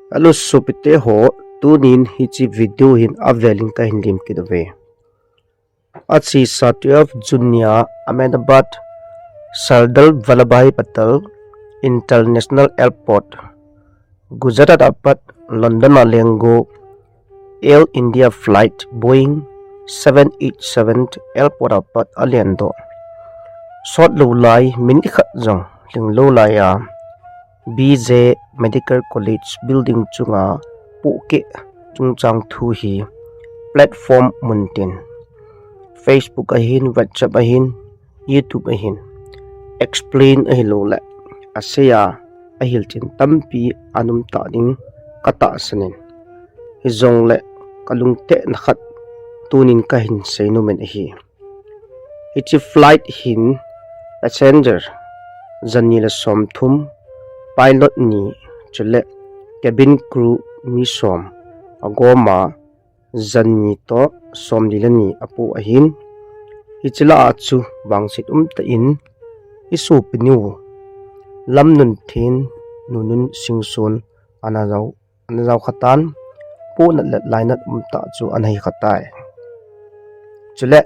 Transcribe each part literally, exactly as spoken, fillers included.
Hello sopite ho, tunin hiche video hin avelin kahin lim kit uve. Achesa twelve June nia Ahmedabad Sardar Vallabhbhai Patel International Airport, Gujarat apat London a lenggo Air India flight Boeing seven eight seven airport apat alendoh. Sot lou lai, minute khat jong lhinglou laiya, B J Medical College building chunga pohkeh chungchang thu hi platform muntin, Facebook ahin, WhatsApp ahin, YouTube ahin explain ahilouleh aseiya ahilchet tampi ana um tah ding katahsan in, hijongleh kalungthim na khat tunin kahin seinom in ahi. Hiche flight hin passenger jani le somthum, pilot ni, chule cabin crew mi som agoma jani toh somli le ni apoh ahin. Hiche lah a chu vangset umtah in isopinu Lamnunthen, Nunun Singson ana jao, ana jao khatan, pohnat le lainat umtah chu ana hi khatai. Chule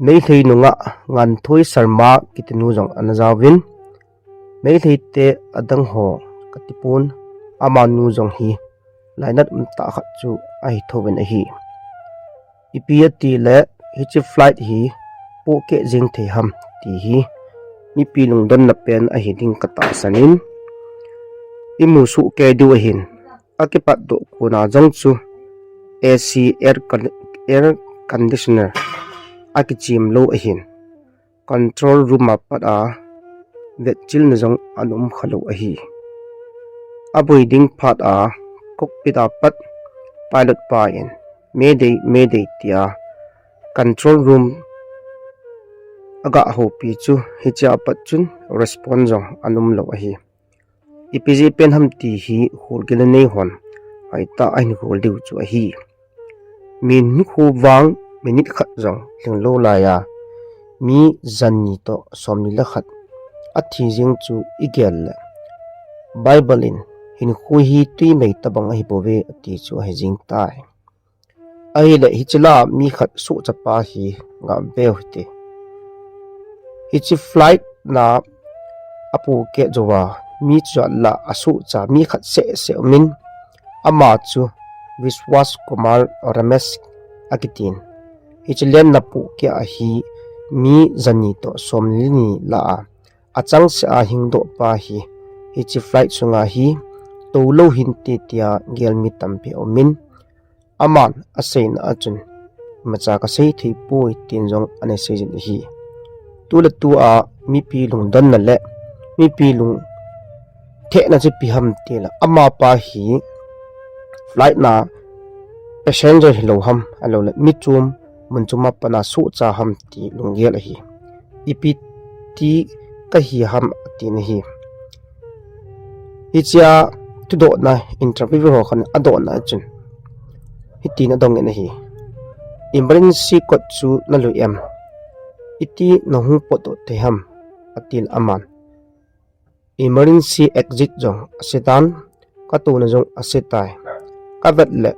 Meitei nungah Nganthoi Sharma kitinu jong ana jaovin, Meitei te adang ho katipon, amanu jong hi lainat umtah khat chu ahi thouvin ahi. Ipi atile hiche flight hi pohkeh jeng thei ham ti hi mipi lungdonna pen ahi ding katahsan in, imu soh kei diu ahin, akipatdoh kona jong chu A C air con-, air conditioner akichem lou ahin, control room apat a vetchilna jong ana um khalou ahi. Aboi ding phat a cockpit apat pilot pa in Mayday, Mayday tia control room aga houpi chu hichea pat chun response jong ana um lou ahi. Ipi jeh pen ham ti hi kholgilna nei hon hoitah a ahin khol diu chu ahi. Min nikho vang minute khat jong lhinglou laiya mi jani toh somli le khat athi jeng chu igel le Bible in hinkho hi twimei tobang ahibouve ati chu ahi jeng tai. Ahile hiche lah a mi khat sohchapa hi gaveu hite. Hiche flight na apohkeh jouva mi chujat lah a asohcha mi khat sehseh umin, ama chu Vishwas Kumar Ramesh akitin. Hiche lenna pohkeh a hi mi jani toh somli le ni lah a achangseh a hingdoh pa hi hiche flight sunga hi toulou hinte tia gelmi tampi aumin, aman aseina a chun imacha kasei theipoi tin jong ana seijin ahi. Tule tua mipi lungdonna le mipi lungthimna chu ipi ham tile, amapa hi flight na passenger hilou ham, ahilouleh mi chom mun chom a pat a sohcha ham ti lunggel ahi. Ipi ti kahi ham atin ahi. Hichea thudohna interview ho khan adohna a chun hitin adongin ahi. Emergency code chu nalui em? Iti nahung potdoh thei ham? Atile aman emergency exit jong asetan, katouna jong asetai. Kavet le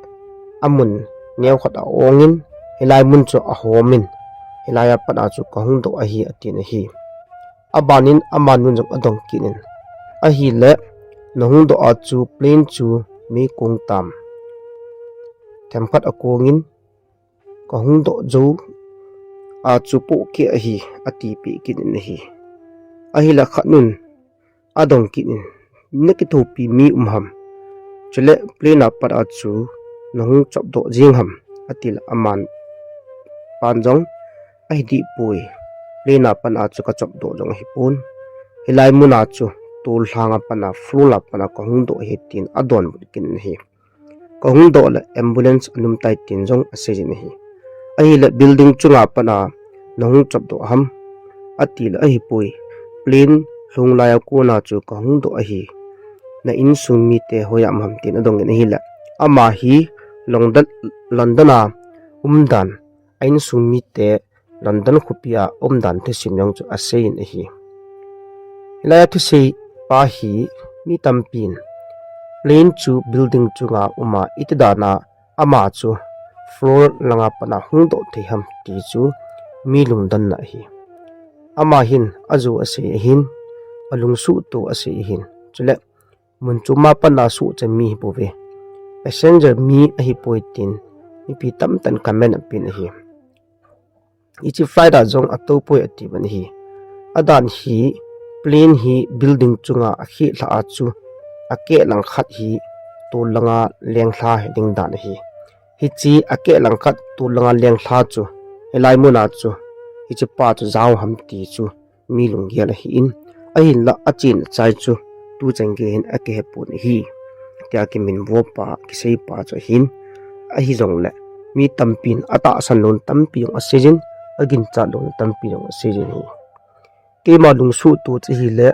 amun neokhat a-ongin, hilai mun chu ahomin, hilai a pat a chu kahung doh ahi atin ahi. Abanin amanun jong adong kit in, ahile nahung doh a chu plane chu meikong tam, themkhat akongin, kahung doh jou a chu pohkeh ahi atipeh kit in ahi. Ahile khatnun adong kit in, nakithopi mi um ham? Chule plane a pat a chu nahung chopdoh jeng ham? Atile aman pan jong, ahidihpoi, plane a pat a chu kachopdoh jong ahipon, hilai mun a chu tollhang a pat a, floor a pat a kahung doh ahi tin adonbut kit in ahi. Kahung doh le ambulance ana um tai tin jong aseijin ahi. Ahile building chunga pat a nahung chopdoh ham? Atile ahipoi, plane lhung lai a kona chu kahung doh ahi. Na insung mite hoiya um ham tin adongin ahile, ama hi London, London a umdan, a insung mite London khopi a umdan thusim jong chu aseiyin ahi. Hilai a thusei pa hi mi tampin Plane chu building chunga uma iti dana ama chu floor langa pana hung doh thei ham ti chu mi lungdonna ahi. Ama hin ajo asei ahin, alungsuhto asei ahin. Chule mun choma pana suhchan mi hi bouve. Passenger mi ahi poi tin mipi tamtah in comment apen ahi. Hiche flight a jong atou poi ati ban ahi. Adan hi plane hi building chunga akhehlhah a chu akeh langkhat hi tol langa lenglha hi ding dan ahi. Hiche akeh langkhat tol langa lenglha chu hilai muna chu hiche pa chu jao ham ti chu mi lunggel ahin, ahinla achen achai chu tuchan gei hin akihe pon ahi. Tia kiminvo pa, kisei pa chu ahin, ahijongle mi tampin atahsan louna tampi jong aseijin, aginchat louna tampi jong aseijin ahi. Keima lungsuhto chu ahile,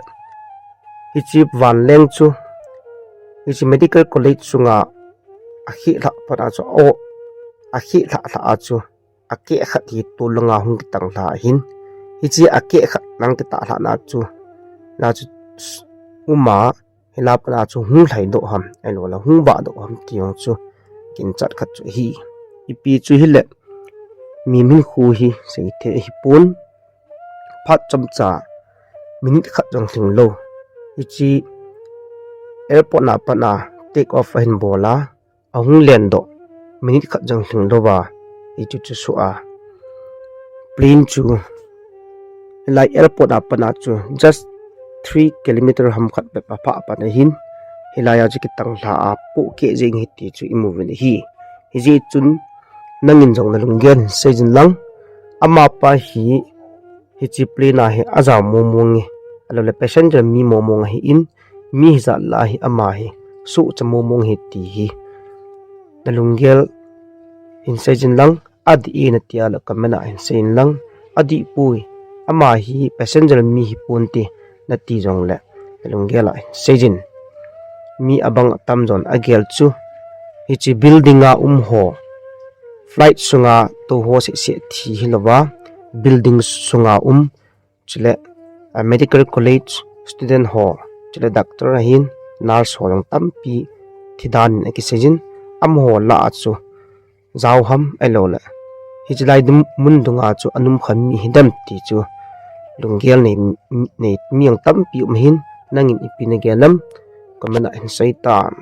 hiche vanleng chu, hiche medical college sunga akhehlhah pat a chu, o, akhehlhah lhah a chu, akeh khat hi tol langa hung kitanglha ahin. Hiche akeh khat lang kitahlhahna chu, la chu s-, uma, hila pana chu hung lhaidoh ham, ahiloule hung vahdoh ham ti jong chu ginchat khat chu ahi. Ipi chu hile, mi min khu hi seithei ahipon, phat chomcha minute khat jong lhinglou. Hiche airport na pana take off ahin bol a, ahung lendoh minute khat jong lhinglouva, hichu chu soh a, plane chu hilai airport a pana chu just three kilometer ham khat bep aphah pan ahin, hilai a chu kitanglha a pohkeh jeng ahi ti chu imuvin ahi. Hijeh chun nangin jong nalunggel hin seijin lang, amapa hi hiche plane a hi ajao mongmong e, ahiloule passenger mi mongmong ahin, mi hijat lah a hi ama hi suhcha mongmong ahi ti hi nalunggel hin seijin lang, adih e natia le comment a hin seiyin lang, adihpoi, ama hi passenger mi hiponte nati jongle nalunggel a hin seijin. Mi abang atamjon agel chu hiche building a umho, flight sunga touho sehseh thi hilouva, building sunga um, chule medical college student ho, chule doctor ahin, nurse ho jong tampi thi danin akiseijin, amaho lah a chu jao ham ahiloule hiche lai mun dunga chu anumkhan mi hidem ti chu lunggel nei, nei mi jong tampi um ahin, nangin ipi nagel em, comment a hin seitan.